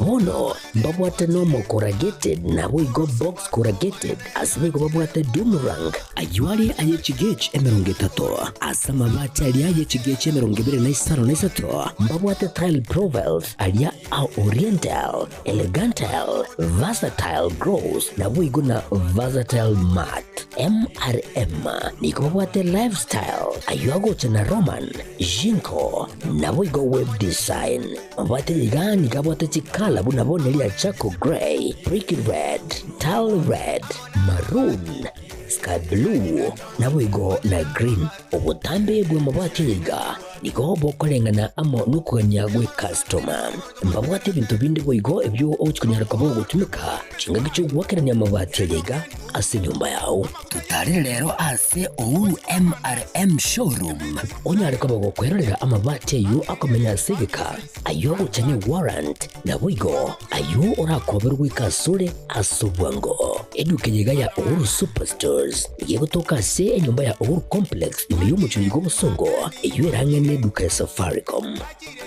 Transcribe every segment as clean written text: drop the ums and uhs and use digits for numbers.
Bono mbabwate normal corrugated naboigo box corrugated, ase boigo babwate doomerang. Ayio are aye chigauge 30, ase amabati aria aye chigauge 23 na mbabwate tile profiles aria a oriental, elegantile, versatile gloss naboigo na versatile matte. MRM nigo babwate lifestyle, ayio agocha na Roman, Jinko, naboigo web design. Mabwate iga nigo abwate chikala buna bono eria charcoal grey, brick red, dull red, maroon, sky blue, naboigo na green. Obotambe bw'amabati aya iga nigo bokoreng'ana amo nokogania gw'ekastoma. Mbabwate ebinto binde boigo ebio ogochia konyara koba ogotumeka chingaki chi'ogoakerania amabati aya iga ase enyomba yao. Totarere rero ase Uhuru MRM Showroom onyare koba gokwerorera amabati ayio akomenya ase egeka, ayio agocha ne warrant, naboigo ayio orakoberwe goika asore ase obwango. Eduka eye iga ya Uhuru Superstores nigo egotoka ase enyomba ya Uhuru Complex ime y'omochie oyo bw'obosongo eyio ere ang'e neduka ya Safaricom.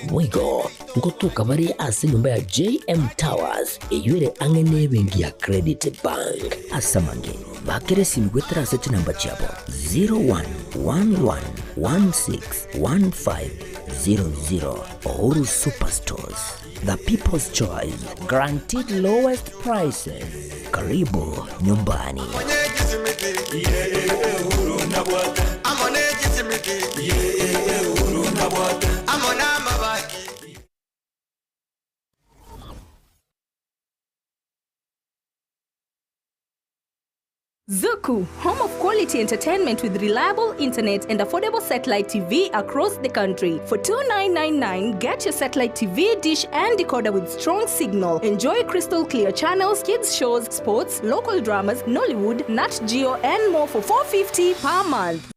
Boigo ngotoka bare ase enyomba ya JM Towers eyio ere ang'e nebenki ya Credit Bank. Ase amange, bakera esimi goetera ase chinamba chiabo 0111161500. Uhuru Superstores, the people's choice, guaranteed lowest prices. Karibu nyumbani. Zuku, home of quality entertainment with reliable internet and affordable satellite TV across the country. For 2999, get your satellite TV, dish and decoder with strong signal. Enjoy crystal clear channels, kids shows, sports, local dramas, Nollywood, Nat Geo and more for 450 per month.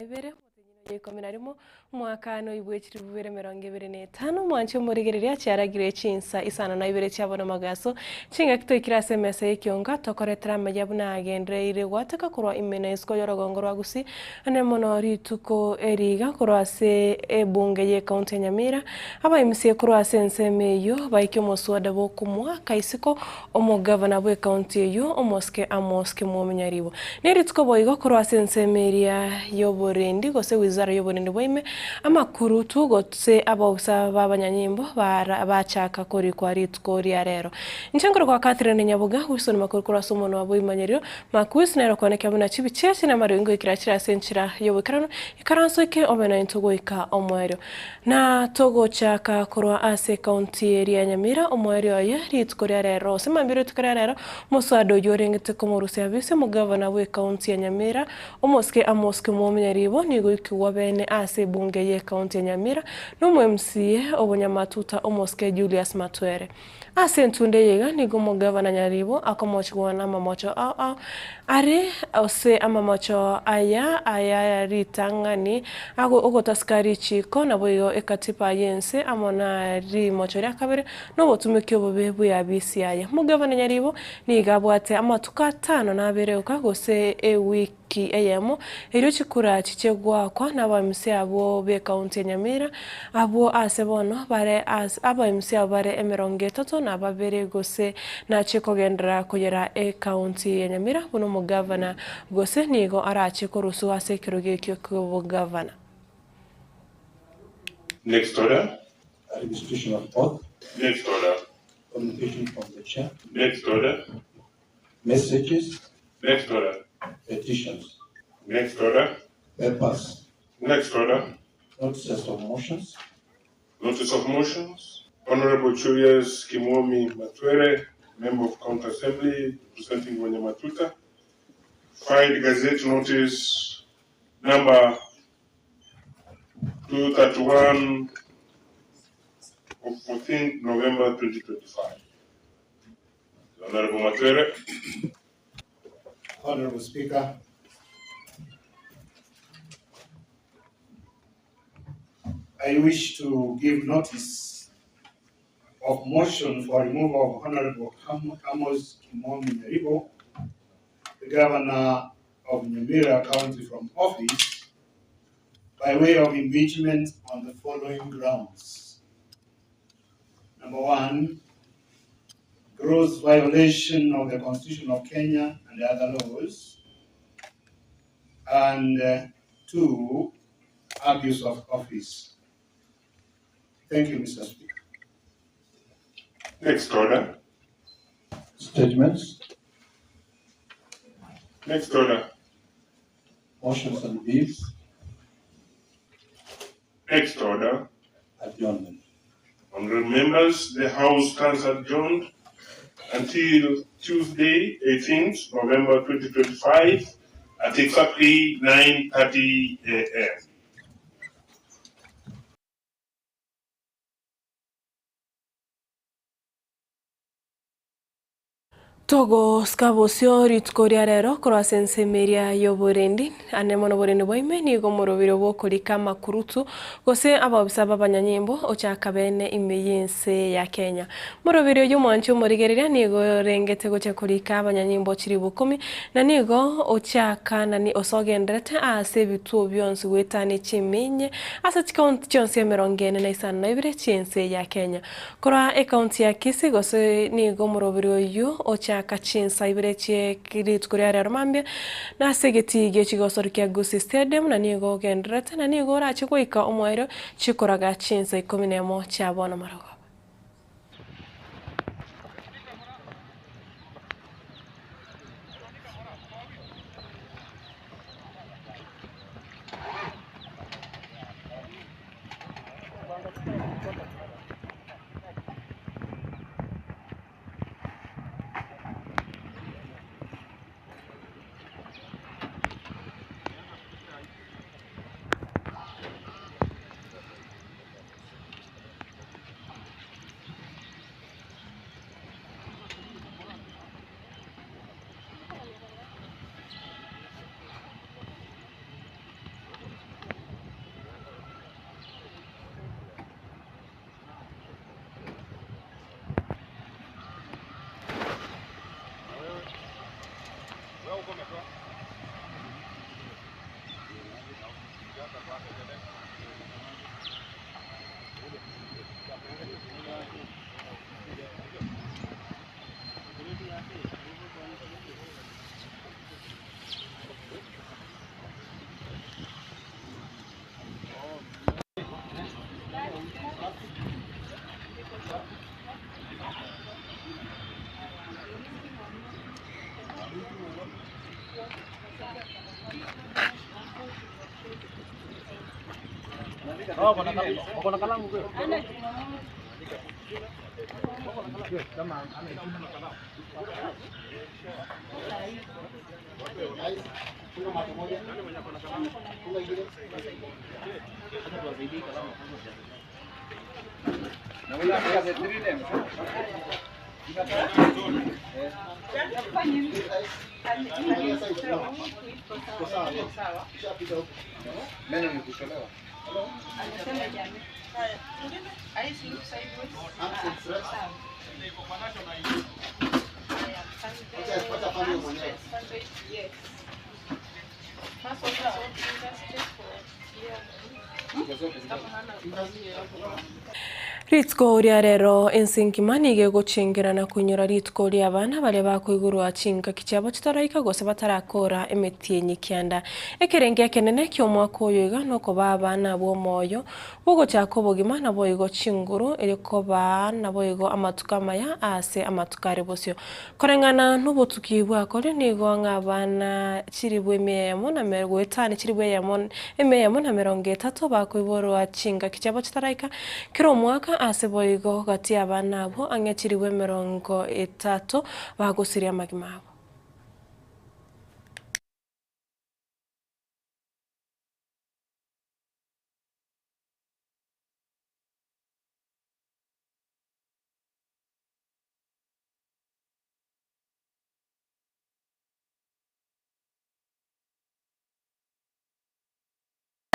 Ibere, omotienyi oyo ikomi na rimo, omwaka noibwe chilifu bibere emerongo ebere na etano, omwanchi omorigereria chiaragire chinsa isano na ibere chia bono mogaso, chingaki toikire ase emesa y'ekionga, tokoretera amaya buna agendereire gwateka korwa ime na isiko y'orogongo rwa Gusii, ande mono rituko eri iga korwa ase ebunge y'ecounty ya Nyamira, abaimisia korwa ase ensemo eyio baikia omoswada bw'okomoaka isiko Omogavana bw'ecounty eyio, Omosike Amos Kimwomi Nyaribo. Nerituko boigo korwa ase ensemo eria y'oborendi gose wizara y'oborendi bwa ime, amakurutu gose abaofisa b'abanyanyimbo bachaka korikwa rituko ria rero. Inche nkorokwa Catherine Nyaboga, Wilson Makori korwa ase omonwa bw'eimanyerero, Mark Wilson nere okoenekia buna chibicheche na amariogi ngoikera chire ase enchera y'oboikeranu, ikaranso eke obe naintwe goika omoerio. Na togochaka korwa ase ekaunti eria ya Nyamira omoerio oye rituko ria rero gose mambia rituko ria rero, omoswada oyio orengete komorusia abisi omogavana bw'ekaunti ya Nyamira, omosike Amos Kimwomi Nyaribo nigo oikigwa bene ase ebunge y'ekaunti ya Nyamira na omo MCA obonyamatuta omosike Julius Matwere. Ase entunda eye iga nigo omogavana Nyaribo akomochigwa namamocho ao ao are ase amamocho aya aya ritang'ani ogotasika richiiko naboigo ekatiba y'ense amo na rimocho ria kabere na obotumeki obobe bw'eabisi yaye. Omogavana Nyaribo nigo abwate amatuko atano na abere oka gose ewiki eyemo, erio chikura chiche goakwa n'abaMCA abwo b'ekaunti ya Nyamira, abwo ase bono bare ase abaMCA abwo bare emerongo etato na babere gose nache kogenderera koyera ekaunti ya Nyamira buna omogavana gose nigo arache koruswa ase ekerogo ekio ki'obogavana. Next order. Administration of oath. Next order. Communication from the chair. Next order. Messages. Next order. Petitions. Next order. Papers. Next order. Notices of motions. Notice of motions. Honorable Julius Kimomi Matwere, Member of County Assembly, representing Wanyamatuta, filed Gazette Notice number 231 of 14 November 2025. Honorable Matwere. Honorable Speaker, I wish to give notice of motion for removal of Honorable Amos Kimomi Nyaribo, the Governor of Nyamira County, from office by way of impeachment on the following grounds. Number one, gross violation of the Constitution of Kenya and the other laws. And two, abuse of office. Thank you, Mr. Speaker. Next order. Statements. Next order. Motions and bills. Next order. Adjournment. Honorable members, the House stands adjourned until Tuesday, 18th November 2025 at exactly 9:30 a.m. Togosika bosio rituko ria rero korwa ase ensemo eria y'oborendi, ande mono oborendi bwa ime nigo omorobiri bw'okorika amakurutu gose abobisa b'abanyanyimbo ochaka bene ime y'ense ya Kenya. Morobiri oyio omwanchi omorigereria nigo orengete gochia korika abanyanyimbo chiribu ikomi na nigo ochaka nani osogenderete ase ebituo bionsi goetania chiminye ase chikaunti chionsi emerongo ene na isano na ibere chi'ense ya Kenya. Korwa ekaunti ya Kisii gose nigo omorobiri oyio ochaka chinsa ibere chie rituko ria rero mambia na ase egetii gie chigosori kia Gusii Stadium na nigo ogendererete na nigo orache goika omoerio chikoraga chinsa ikomi na emo chia bono marogoba. Rituko ria rero ense engima nigo egochengera na koinyora rituko ria abana baria bakoigorwa chingaki chiabo chitaraika gose batarakora emetienyi kianda. Ekerenge ekenene kia omwaka oyo iga nokoba abana abwo omoyo bwogochaka obogima naboigo chinguru erio koba naboigo amatuko amaya ase amatuko are bosio. Koreng'ana na obotuki bwakore nigo ng'a abana chiribu emia eyemo na goetania chiribu eyemo emia eyemo na emerongo etato bakoiborwa chingaki chiabo chitaraika kera omwaka. omwaka ase boigo gati y'abana abwo ang'e chilifu 30 bagosiria amagima abo.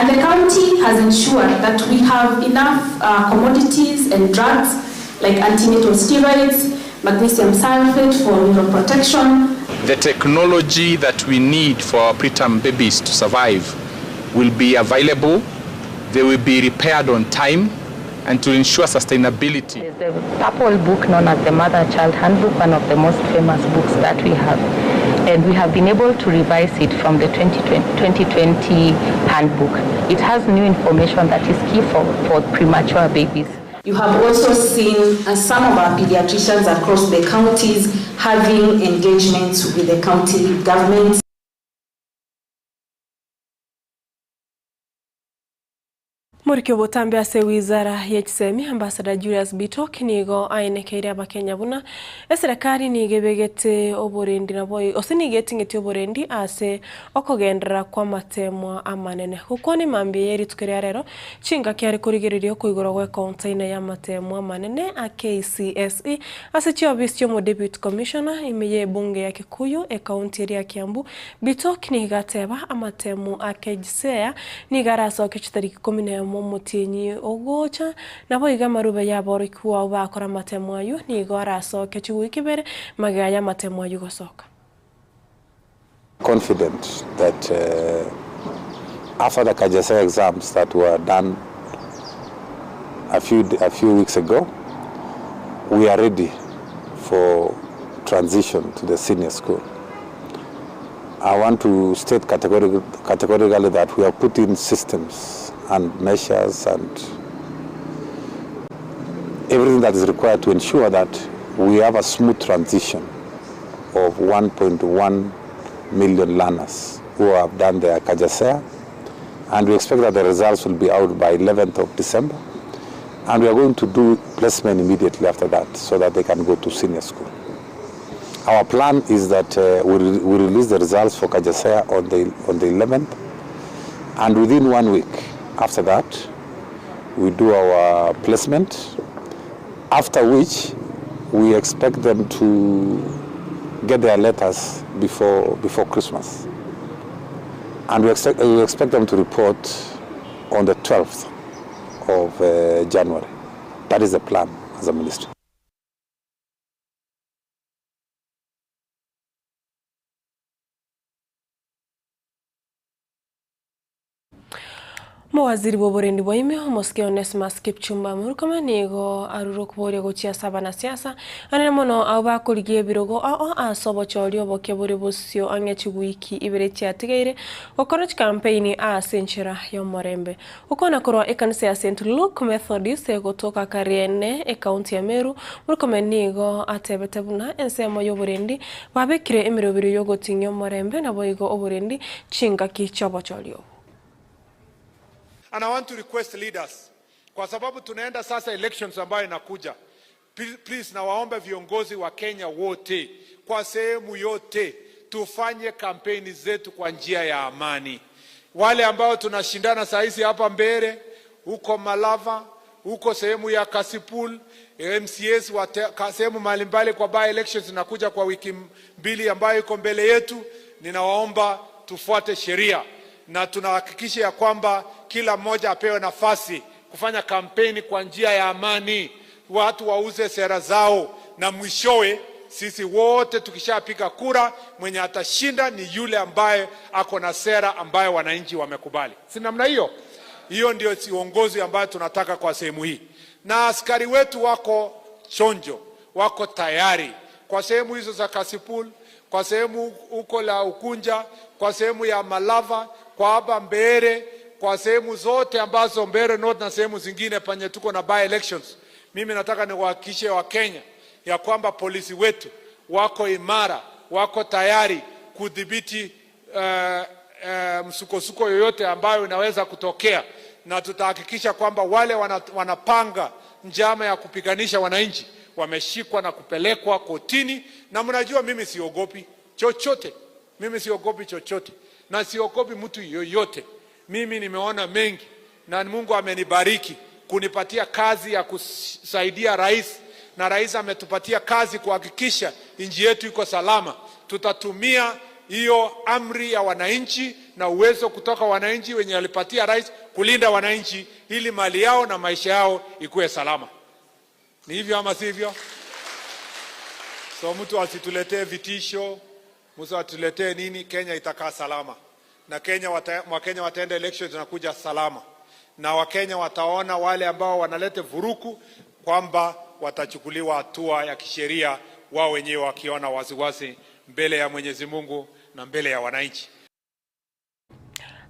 And the county has ensured that we have enough uh, commodities and drugs like antenatal steroids, magnesium sulfate for neuroprotection. The technology that we need for our preterm babies to survive will be available, they will be repaired on time, and to ensure sustainability. There's the purple book known as the Mother Child Handbook, one of the most famous books that we have. And we have been able to revise it from the 2020 handbook. It has new information that is key for, for premature babies. You have also seen uh, some of our pediatricians across the counties having engagements with the county governments. Morikio obotambe ase ewizara ye chisemi, Ambassador Julius Bitok nigo aenekeire abakenya buna eserekari nigo ebegete oborendi nabo gose nigo eting'etie oborendi ase okogenderera kw'amatemwa amanene. Gokwana emambia ye rituko ria rero, chingaki are korigereria okoigorwa gwe container y'amatemwa amanene a KCSE ase chiofisi chi'omodeputy commissioner ime y'ebunge ya Kikuyu ecounty eria ya Kiambu, Bitok nigo ateba amatemo a KJSEA nigo arasoke chitariki 11 omotienyi ogocha, naboigo amarube y'aborokigwa abwo bakora amatemo ayio nigo arasoke chiwiki ibere magega y'amatemo ayio gosoka. Confident that after the KJSEA exams that were done a few, a few weeks ago, we are ready for transition to the senior school. I want to state categorically, categorically that we have put in systems and measures and everything that is required to ensure that we have a smooth transition of 1.1 million learners who have done their KJSEA and we expect that the results will be out by 11th of December and we are going to do placement immediately after that so that they can go to senior school. Our plan is that uh, we, re we release the results for KJSEA on the, on the 11th and within one week after that we do our placement after which we expect them to get their letters before, before Christmas. And we expect, we expect them to report on the 12th of uh, January. That is the plan as a ministry. Mowaziri bw'oborendi bwa ime, omosike Onesmus Kipchumba Murkomen nigo arure okoboria gochia ase abanasiasa, anene mono abwo bakorigia ebirogo ao ase obochori oboke bore bosio ang'e chiwiki ibere chiatigaire gokora chikampeini ase enchera y'omorembe. Gokwana korwa ekanisa ya St Luke Methodist egotoka Kariene ekaunti ya Meru, Murkomen nigo atebete buna ensemo y'oborendi babekire emeroberi y'ogoting'ia omorembe naboigo oborendi chingaki chi'obochori obo. And I want to request leaders, kwa sababu tunaenda sasa elections ambayo inakuja. Please, nawaomba viongozi wa Kenya wote kwa sehemu yote tufanye kampeni zetu kwa njia ya amani. Wale ambao tunashindana saa hizi hapa Mbeere, huko Malava, huko sehemu ya Kasipul, MCAs wa sehemu mbalimbali kwa by elections zinakuja kwa wiki mbili ambayo iko mbele yetu. Ninawaomba tufuate sheria na tunahakikisha ya kwamba kila mmoja apewe nafasi kufanya kampeni kwa njia ya amani, watu wauze sera zao, na mwishowe sisi wote tukishapiga kura, mwenye atashinda ni yule ambaye ako na sera ambayo wananchi wamekubali. Si namna hiyo? Hiyo ndio uongozi ambayo tunataka kwa sehemu hii, na askari wetu wako chonjo, wako tayari kwa sehemu hizo za Kasipul, kwa sehemu huko la Ukunja, kwa sehemu ya Malava, kwa hapa Mbeere, kwa sehemu zote ambazo Mbeere North na sehemu zingine penye tuko na by elections. Mimi nataka niwahakikishie Wakenya ya kwamba polisi wetu wako imara, wako tayari kudhibiti uh, uh, msukosuko yoyote ambayo inaweza kutokea, na tutahakikisha kwamba wale wanapanga njama ya kupiganisha wananchi wameshikwa na kupelekwa kotini, na mnajua mimi siogopi chochote, mimi siogopi chochote na siogopi mtu yoyote. Mimi nimeona mengi na Mungu amenibariki kunipatia kazi ya kusaidia rais, na rais ametupatia kazi kuhakikisha nchi yetu iko salama. Tutatumia hiyo amri ya wananchi na uwezo kutoka wananchi wenye alipatia rais kulinda wananchi ili mali yao na maisha yao ikuwe salama. Ni hivyo ama sivyo? So mtu asituletee vitisho, mtu atuletee nini. Kenya itakaa salama na Kenya wata, Wakenya wataenda election zinakuja salama, na Wakenya wataona wale ambao wanaleta vuruku kwamba watachukuliwa hatua ya kisheria, wao wenyewe wakiona waziwazi mbele ya Mwenyezi Mungu na mbele ya wananchi.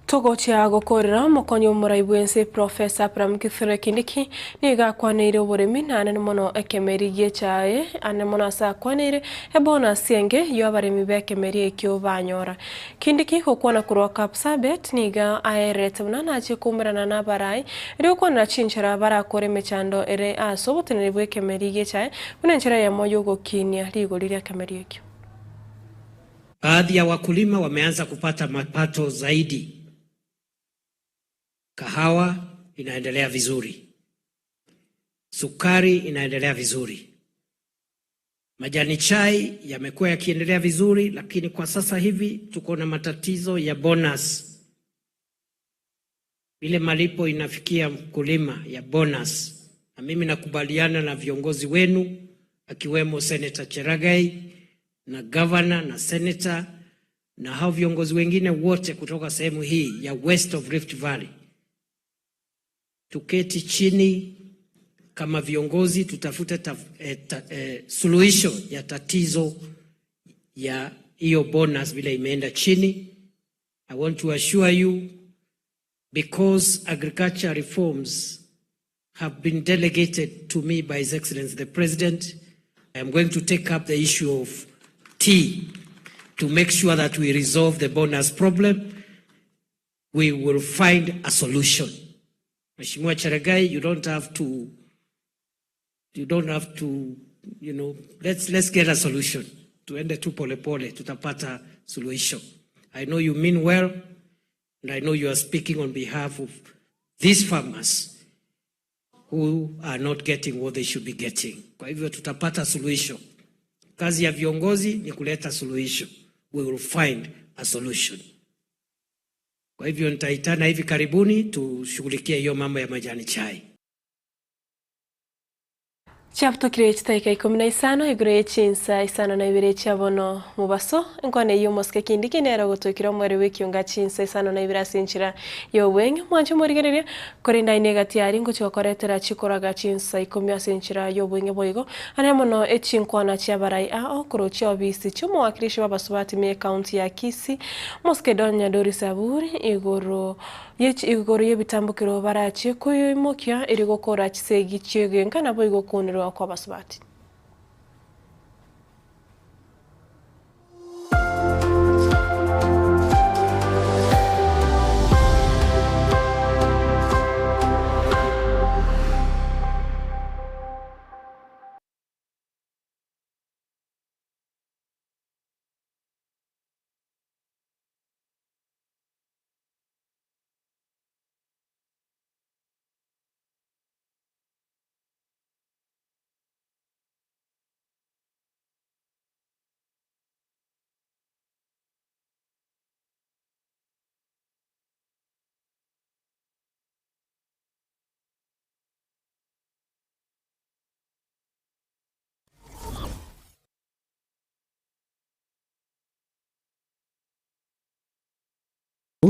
Togochia gokorera omokonyi omorai bwense Professor Abraham Kithure Kindiki nigo akwaneire oboremi na anene mono ekemeri gi'echae ane mono ase akwaneire ebonus enge yo abaremi b'ekemeri ekio banyora. Kindiki gokwana korwa Kapsabet nigo aerete buna nachie koumerana na abarai erio gokwanera chinchera barakore emechando ere ase oboteneneri bw'ekemeri gi'echae buna enchera eyemo yogokinia rigori ri'ekemeri ekio. Baadhi ya wakulima wameanza kupata mapato zaidi. Kahawa inaendelea vizuri, sukari inaendelea vizuri, majani chai yamekuwa yakiendelea vizuri, lakini kwa sasa hivi tuko na matatizo ya bonus. Ile malipo inafikia mkulima ya bonus, na mimi nakubaliana na viongozi wenu akiwemo Senator Cherargei na governor na senator na hao viongozi wengine wote kutoka sehemu hii ya West of Rift Valley. Tuketi chini kama viongozi tutafute ta, eh, ta, eh, suluhisho ya tatizo ya hiyo bonus vile imeenda chini. I want to assure you because agriculture reforms have been delegated to me by His Excellency the President, I am going to take up the issue of tea to make sure that we resolve the bonus problem. We will find a solution. Mheshimiwa Cherargei, you don't have to, you don't have to, you know, let's, let's get a solution. Tuende tu polepole, tutapata suluhisho. I know you mean well, and I know you are speaking on behalf of these farmers who are not getting what they should be getting. Kwa hivyo tutapata suluhisho. Kazi ya viongozi ni kuleta suluhisho. We will find a solution. Kwa hivyo nitaitana hivi karibuni tushughulikie hiyo mambo ya majani chai. Chiabutokire chitaika ikomi na isano igoro ye chinsa isano na ibere chia bono mobaso, enkwana eyio omosike Kindiki nere ogotoikera omwere bw'ekionga chinsa isano na ibere ase enchera ya obweng'e. Mwanche omorigereria, korende aye negati aria ngochia gokoretera chikoraga chinsa ikomi ase enchera y'obweng'e boigo, ane mono echinkwana chi'abarai ao korwa chiobisi chi'omowakilishi bw'abasubati ime y'ecounty ya Kisii, omosike Donya Doris Aburi, igoro igoro y'ebitambokero barachie koyoimokia erio gokora chisegi chi'egenka naboigo koonerwa kw'abasubati.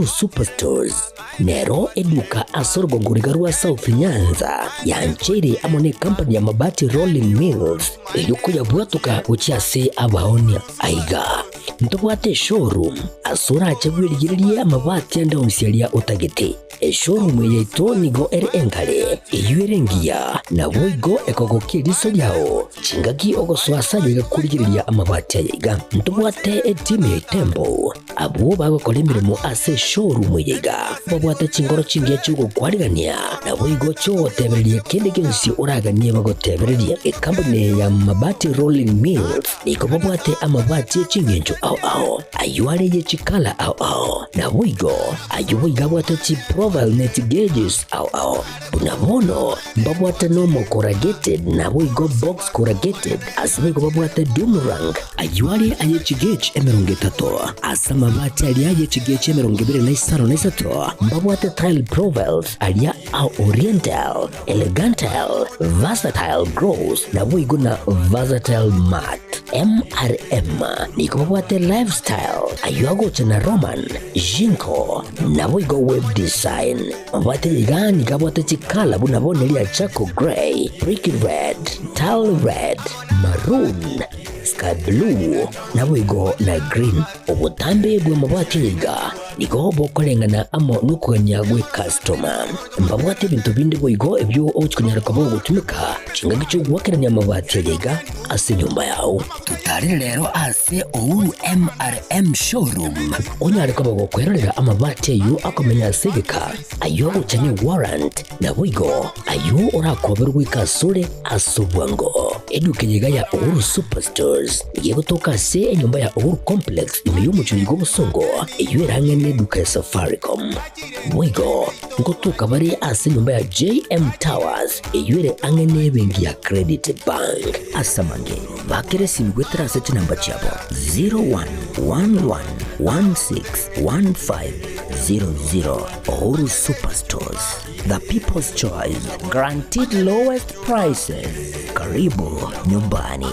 Superstores nero eduka ase orogongo riga rwa South Nyanza yancheire amo ne company ya Mabati Rolling Mills erio koyabwatoka gochia ase abaonia. Aiga ntobwate eshowroom ase orache bwerigererie amabati ande onsi aria otagete. Eshowroom eye yaito nigo ere enkare, eyio ere engiya, naboigo ekogokia eriso riao chingaki ogosoa ase aye iga korigereria amabati aya iga. Ntobwate etimu ya Itembo abwo bagokora emeremo ase. Showroom eye iga babwate chingoro chingiya chi'ogokwarigania, naboigo chi'ogotebereria kende gionsi oraganie bagotebererie. Ekampuni eye ya Mabati Rolling Mills nigo babwate amabati e chingencho ao ao, ayio are ye chikala ao ao, naboigo ayio boigo abwate chiprofile ne chigeges ao ao. Buna bono mbabwate nomo corrugated naboigo box corrugated, ase boigo babwate doomerang, ayio are aye chigauge 30, ase amabati aria aye chigauge 23, mbabwate tile profiles aria a oriental, elegantal, versatile gross, naboigo na versatile matte. MRM nigo babwate lifestyle, ayio agocha na Roman, Jinko, naboigo web design. Mabwate iga nigo abwate chikala buna bono eria charcoal grey, brick red, tile red, maroon, sky blue, naboigo na green. Obotambe bw'amabati aya iga nigo bokoreng'ana amo nokogania gw'ekastoma. Mbabwate ebinto binde boigo ebio ogochia konyara koba ogotumeka chingaki chi'ogoakerania amabati aya iga ase enyomba yao. Totarere rero ase Uhuru MRM Showroom onyare koba gokwerorera amabati ayio akomenya ase egeka, ayio agocha ne warrant, naboigo ayio orakoberwe goika asore ase obwango. Eduka eye iga ya Uhuru Superstores nigo egotoka ase enyomba ya Uhuru Complex ime y'omochie oyo bw'obosongo eyio erang'e neduka ya Safaricom. Boigo ngotoka bare ase enyomba ya JM Towers eyio ere ang'e nebenki ya Credit Bank. Ase amange, bakera esimi goetera ase chinamba chiabo 0111161500. Uhuru Superstores, the people's choice, guaranteed lowest prices. Karibu nyumbani.